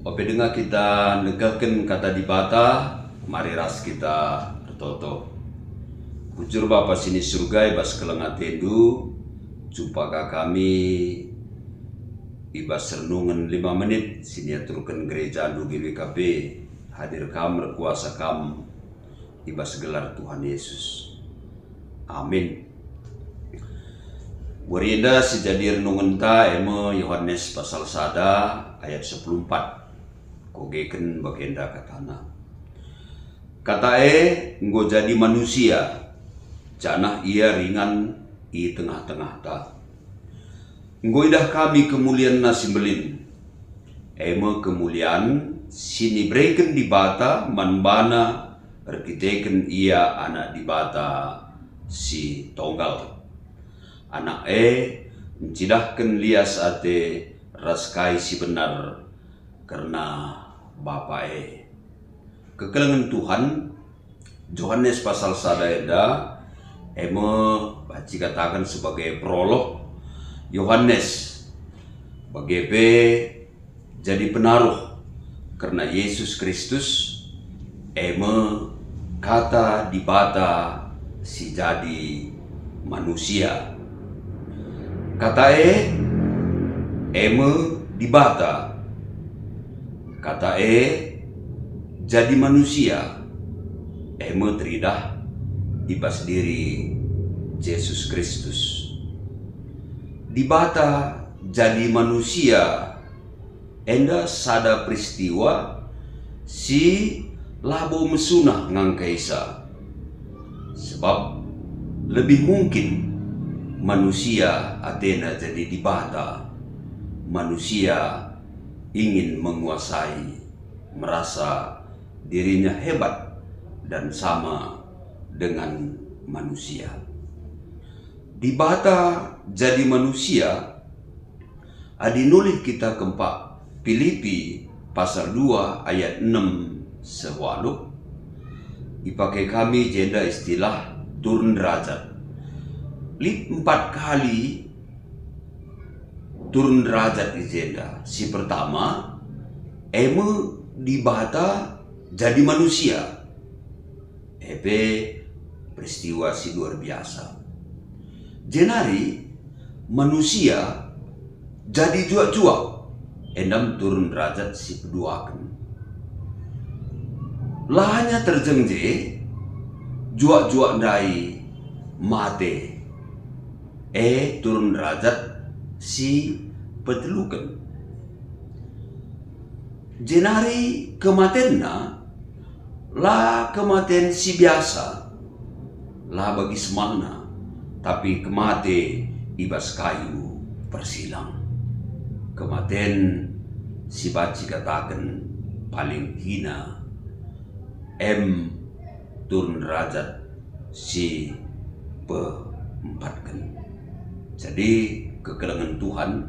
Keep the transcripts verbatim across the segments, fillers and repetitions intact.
Ope denga kita ndekehken Kata Dibata, mari ras kita ertoto. Bujur Bapa si ni Surga, i bas keleng atendu, jumpa ka kami i bas renungen lima menit si niaturken gerejaNdu G W K P. Hadir Kam, erkuasa Kam i bas gelar Tuhan Yesus. Amin. Wari enda si jadi renungenta e me Yohanes pasal sada ayat sepuluh empat. Kogeken bagenda katana. Kata e enggo jadi manusia, janah ia ringan i tengah-tengahta. Enggo idah kami kemulianNa si mbelin, e me kemulian si nibereken Dibata man baNa erkiteken Ia Anak Dibata si Tonggal. Anak e ncidahken lias ate ras kai si benar kerna Bapa e. Kekelengen Tuhan, Johanes pasal sada enda, e me banci kataken sebagai prolog. Johanes bage pe jadi penaruh kerna Yesus Kristus, e me Kata Dibata si jadi manusia. Kata e, e me Dibata. Kata e jadi manusia, e me teridah i bas diri Jesus Kristus. Dibata jadi manusia enda sada peristiwa si labo mesunah ngangkaisa, sebab lebih mungkin manusia atena jadi Dibata. Manusia ingin menguasai, merasa dirinya hebat dan sama dengan manusia. Dibata jadi manusia. Adi nulih kita kempak Pilipi pasal dua ayat enem seh waluh, ipake kami jenda istilah turun derajat. Lit empat kali turun derajat i jenda. Si pertama, e me Dibata jadi manusia. E pe peristiwa si luar biasa. Jenari manusia jadi juak-juak, enda me turun derajat si peduaken. La hanya terjeng je, juak-juak ndai mate, e turun derajat si peteluken. Jenari kematenna la kematen si biasa, la bagi semalna, tapi kemate i bas kayu persilang. Kematen si banci kataken paling hina, em turun derajat si peempatken. Jadi, kekelengen Tuhan,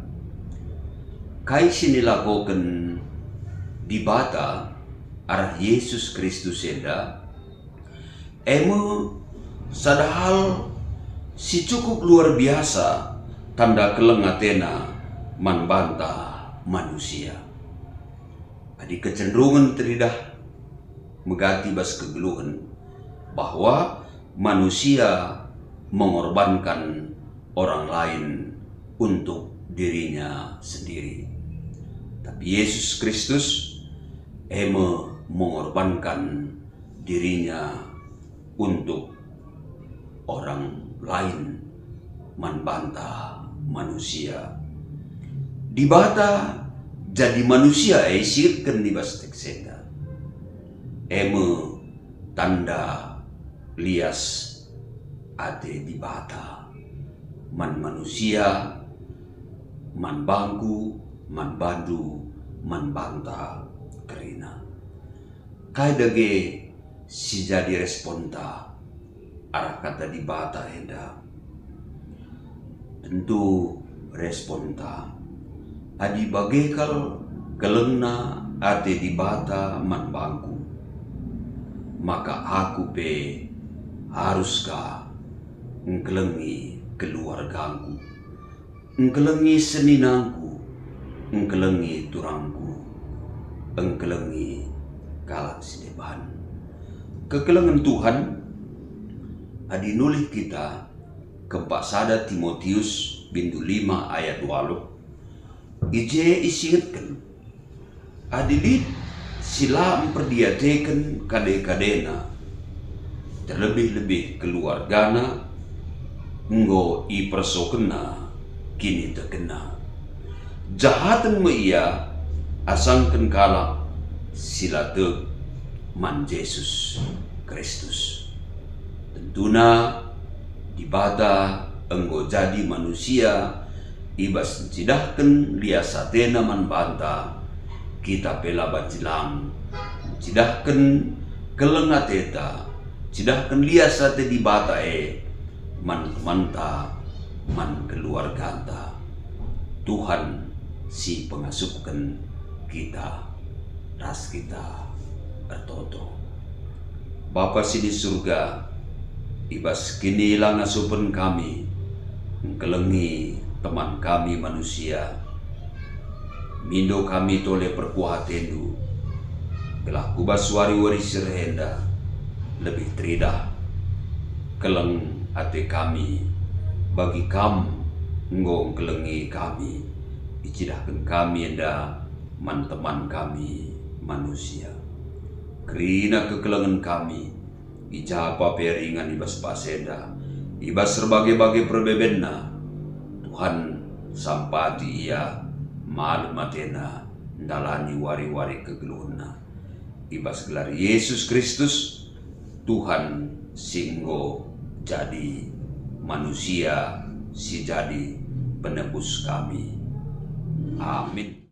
kai si nilakoken Dibata arah Yesus Kristus enda, e me sada hal si cukup luar biasa tanda keleng atena man banta manusia. Adi kecenderungen teridah megati bas kegeluhen bahwa manusia mengorbankan orang lain untuk dirinya sendiri. Tapi Yesus Kristus, e me mengorbankan dirinya untuk orang lain man banta manusia. Dibata jadi manusia e isirken i bas teks enda. E me tanda lias ate Dibata man manusia, man bangku, man bandu, man banta kerina. Kai dage si jadi responta arah Kata Dibata enda? Tentu responta, adi bage kal kelengna ate Dibata man bangku, maka aku pe arus ka ngkelengi keluargangku, ngkelengi seninangku, ngkelengi turangku. Engkelengi kalak si deban. Kekelengen Tuhan, adi nulih kita kempak sada Timotius bindu lima ayat waluh, i je isingetken, adi lit si la mperdiateken kade-kadena, terlebih-lebih keluargana, enggo ipersokenna kinitekenna. Jahaten me ia asangken kalak si la tek man Jesus Kristus. Tentuna Dibata enggo jadi manusia i bas ncidahken lias ateNa man banta, kita pe la banci lang ncidahken keleng ateta, ncidahken lias ate Dibata e man temanta, man keluarganta. Tuhan si pengasupken kita, ras kita ertoto. Bapa si di Surga, i bas kinilangasupen kami engkelengi teman kami manusia, mindo kami tole perkuah ateNdu, gelah ku bas wari-wari si reh enda lebih teridah keleng ate kami, bagi Kam enggo engkelengi kami, icidahken kami enda man teman kami manusia. Kerina kekelengen kami, i ja pe ringan i bas bas enda, i bas erbage-bage perbebenna, Tuhan sampati ia, malem atena ndalani wari-wari kegeluhenna. I bas gelar Yesus Kristus, Tuhan si enggo jadi manusia, si jadi penebus kami. Amin.